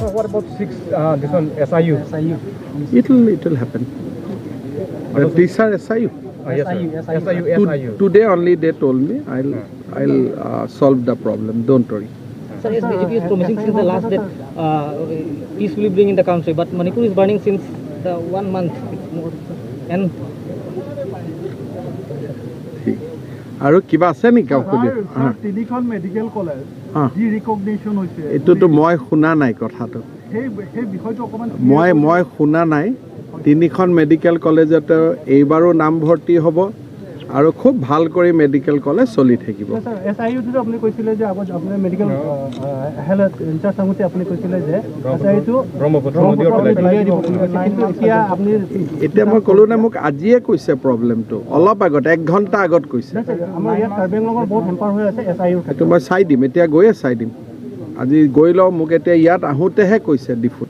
So what about six, this one, SIU? It will happen. The teacher SIU. Yes, sir. SIU, SIU. Today only they told me. I'll solve the problem. Don't worry. Sir, yes, BJP is promising since the last that peace will bring in the country, but Manipur is burning since the one month. It's more, and ঠিক, আৰু কিবা আছে নেকি সুধি? তিনিখন medical college D recognition হৈছে। এইটোতো মই শুনা নাই কথাটো। সেই বিষয়টো অকণমান মই শুনা নাই। তিনিখন মেডিকেল কলেজতে এইবাৰো নামভৰ্তি হ'ব আৰু খুব ভাল কৰি মেডিকেল কলেজ চলি থাকিব। ছাৰ, এছ I ইউটোতো আপুনি কৈছিলে যে আগত আপুনি মেডিকেল হেল্থ ইনচাৰ্জ থাকোঁতে আপুনি কৈছিলে যে এছ I ইউটো ব্ৰহ্মপুত্ৰ নদীৰ পেলাই উলিয়াই দিব বুলি কৈছে। কিন্তু এতিয়া আপুনি এতিয়া মই ক'লো নে, মোক আজিয়ে কৈছে প্ৰব্লেমটো, অলপ আগত, এক ঘণ্টা আগত কৈছে। নাই ছাৰ, আমাৰ ইয়াত কাৰ্বি আংলঙৰ বহুত হেম্পাৰ হৈ আছে এছ I ইউৰ সেইটো মই চাই দিম, এতিয়া গৈয়ে চাই দিম। আজি গৈ লওঁ। মোক এতিয়া ইয়াত আহোঁতেহে কৈছে ডিফুত,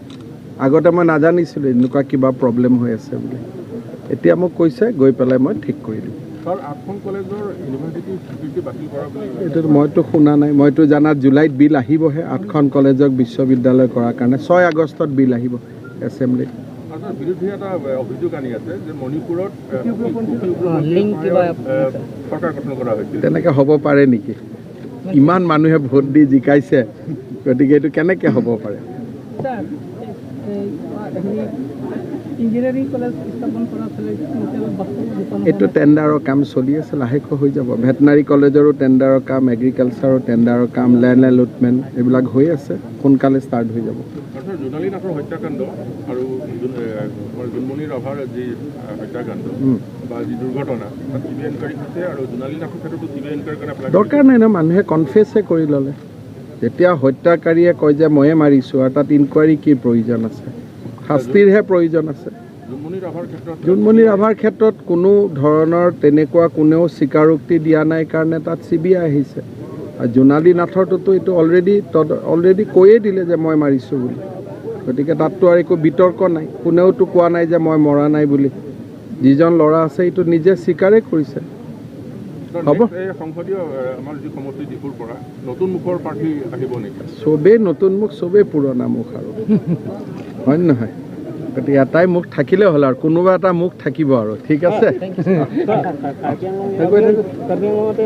আগতে মই নাজানিছিলোঁ এনেকুৱা কিবা প্ৰব্লেম হৈ আছে বুলি। এতিয়া মোক কৈছে, গৈ পেলাই মই ঠিক কৰি দিম। ছাৰ, আঠখন কলেজৰ ইউনিভাৰ্চিটি স্বীকৃতি বাতিল কৰা বুলি এইটোতো মইতো শুনা নাই। মইতো জানাত জুলাইত বিল আহিবহে, আঠখন কলেজক বিশ্ববিদ্যালয় কৰাৰ কাৰণে 6 আগষ্টত বিল আহিব এছেম্বলিত। আৰু ছাৰ, বিৰোধীয়ে এটা অভিযোগ আনি আছে যে মণিপুৰত লিংক কিবা চৰকাৰ গঠন কৰা হৈছিল। তেনেকৈ হ'ব পাৰে নেকি? ইমান মানুহে ভোট দি জিকাইছে, গতিকে এইটো কেনেকৈ হ'ব পাৰে? স্যাৰ, ইঞ্জিনিয়াৰিং কলেজ স্থাপন কৰাৰ বাস্তৱ ৰূপায়ণ এইটো টেণ্ডাৰৰ কাম চলি আছে, লাহেকৈ হৈ যাব। ভেটেনাৰী কলেজৰো টেণ্ডাৰৰ কাম, এগ্ৰিকালচাৰৰ টেণ্ডাৰৰ কাম, লেণ্ড এলটমেণ্ট, এইবিলাক হৈ আছে, সোনকালে ষ্টাৰ্ট হৈ যাব। আৰু ছাৰ, জোনালী নাথৰ হত্যাকাণ্ড আৰু আমাৰ জোনমণি ৰাভাৰ যি হত্যাকাণ্ড বা যি দুৰ্ঘটনা, তাত চি বি আই ইনকুৱাৰী হৈছে আৰু জোনালী নাথৰ ক্ষেত্ৰতো চি বি আই ইনকুৱাৰীৰ কাৰণে এপ্লাই দৰকাৰ নাই নহয়, মানুহে কনফেছে কৰি ল'লে। যেতিয়া হত্যাকাৰীয়ে কয় যে ময়ে মাৰিছোঁ, আৰু তাত ইনকুৱাৰী কি প্ৰয়োজন আছে? শাস্তিৰহে প্ৰয়োজন আছে। জোনমণি ৰাভাৰ ক্ষেত্ৰত জোনমণি ৰাভাৰ ক্ষেত্ৰত কোনো ধৰণৰ তেনেকুৱা কোনেও স্বীকাৰোক্তি দিয়া নাই কাৰণে তাত চি বি আই আহিছে। আৰু জোনালী নাথৰটোতো এইটো অলৰেডি কৈয়ে দিলে যে মই মাৰিছোঁ বুলি। গতিকে তাততো আৰু একো বিতৰ্ক নাই। কোনেওতো কোৱা নাই যে মই মৰা নাই বুলি। যিজন ল'ৰা আছে, এইটো নিজে স্বীকাৰেই কৰিছে। ছাৰ, হ'ব। next এই সংসদীয় আমাৰ যি সমষ্টি ডিফুৰ পৰা নতুন মুখৰ প্ৰাৰ্থী আহিব নেকি? চবেই নতুন মুখ, চবেই পুৰণা মুখ আৰু, হয় নে নহয়? গতিকে এটাই মুখ থাকিলে হ'ল আৰু কোনোবা এটা মুখ থাকিব আৰু। ঠিক আছে। কাৰ্বি আংলঙতে